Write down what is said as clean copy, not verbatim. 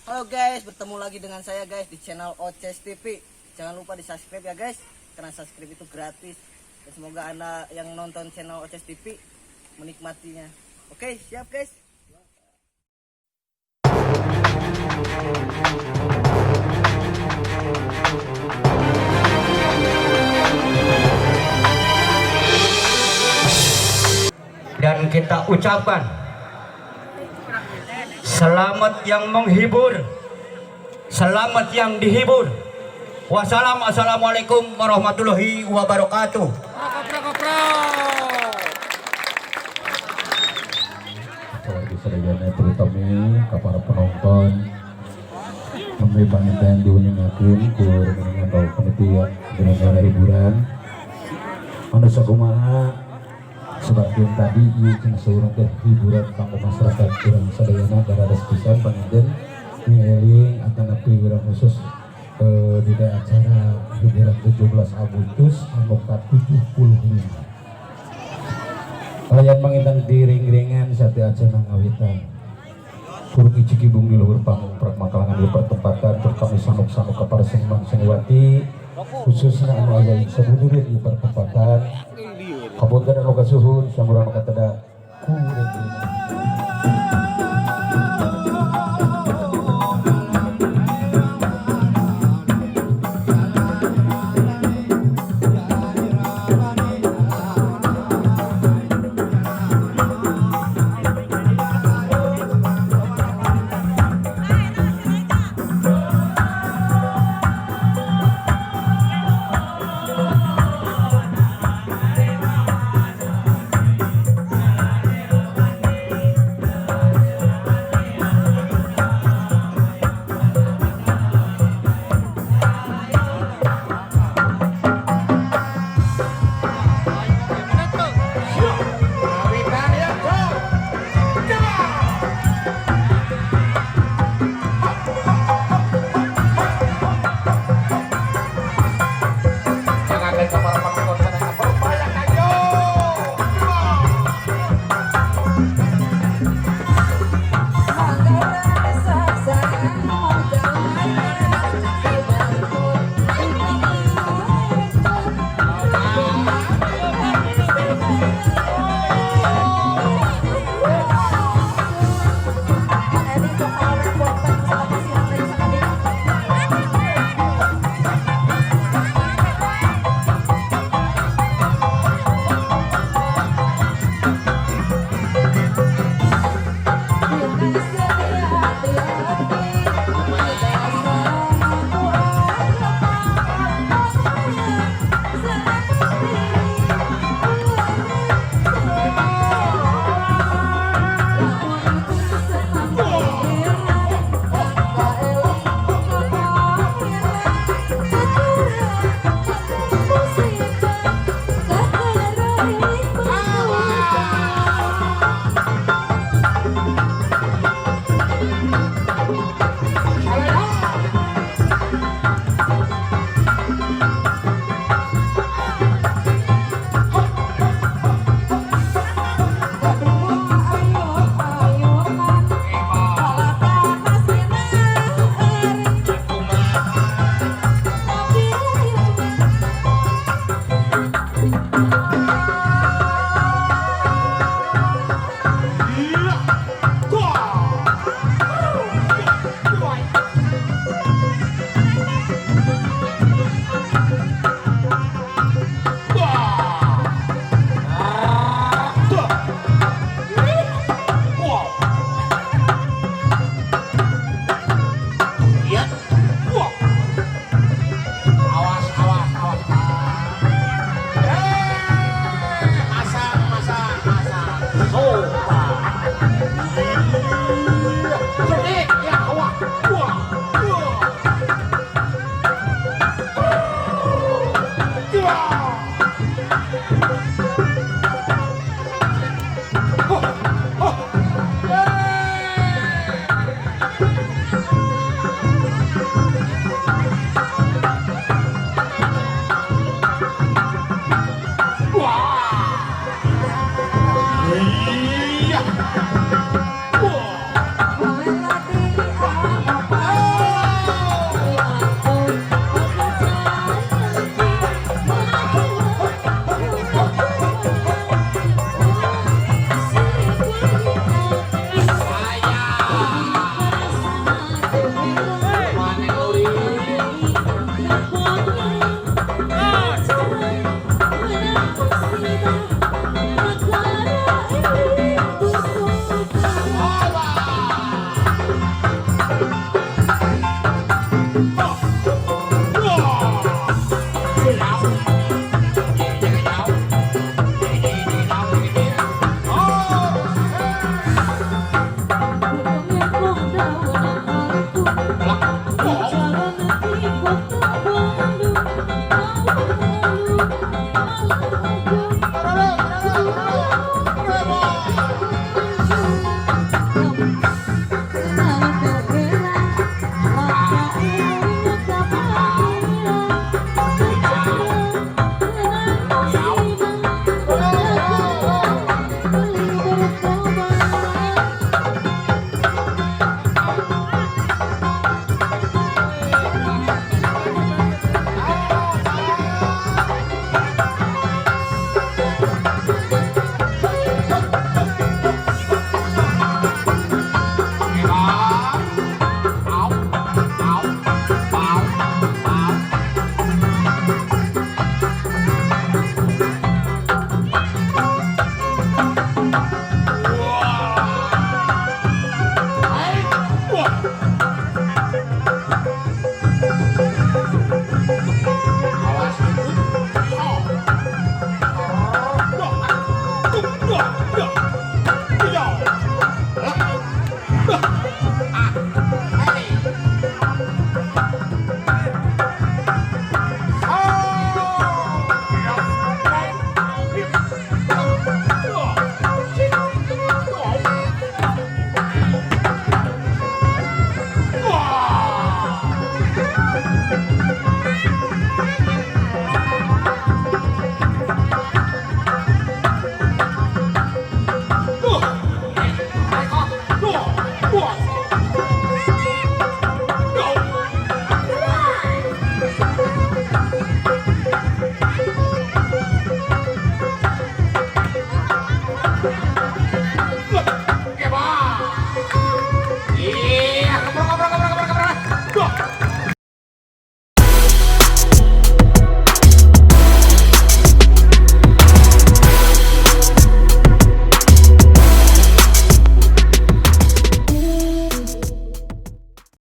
Halo guys, bertemu lagi dengan saya, guys, di channel Oces TV. Jangan lupa di subscribe ya guys, karena subscribe itu gratis. Dan semoga Anda yang nonton channel Oces TV menikmatinya. Oke, siap guys. Dan kita ucapkan selamat yang menghibur, selamat yang dihibur. Wassalam, assalamualaikum warahmatullahi wabarakatuh. Wargi sadayana, terutama ka para penonton, nembe panginten diuningakeun ku rerencangan atau panitia penyelenggara hiburan anu sakumaha. Sebagian tadi ieu cenah saurang teh hiburan kanggo masyarakat urang sadayana. Daradas pisan panginten ngeling atanapi urang khusus dina acara hiburan 17 Agustus anu ka-75. Kalian manginten diring-ringan sateuacan ngawitan kurung icikibung di luhur panggung prak makalangan di pertempatan, terutama sanuk-sanuk kepada seniman seniwati, khususnya anu aya di sabudureun di pertempatan. Hapunten anu kasuhun, sampura anu katada ku ring-ringan. Wah.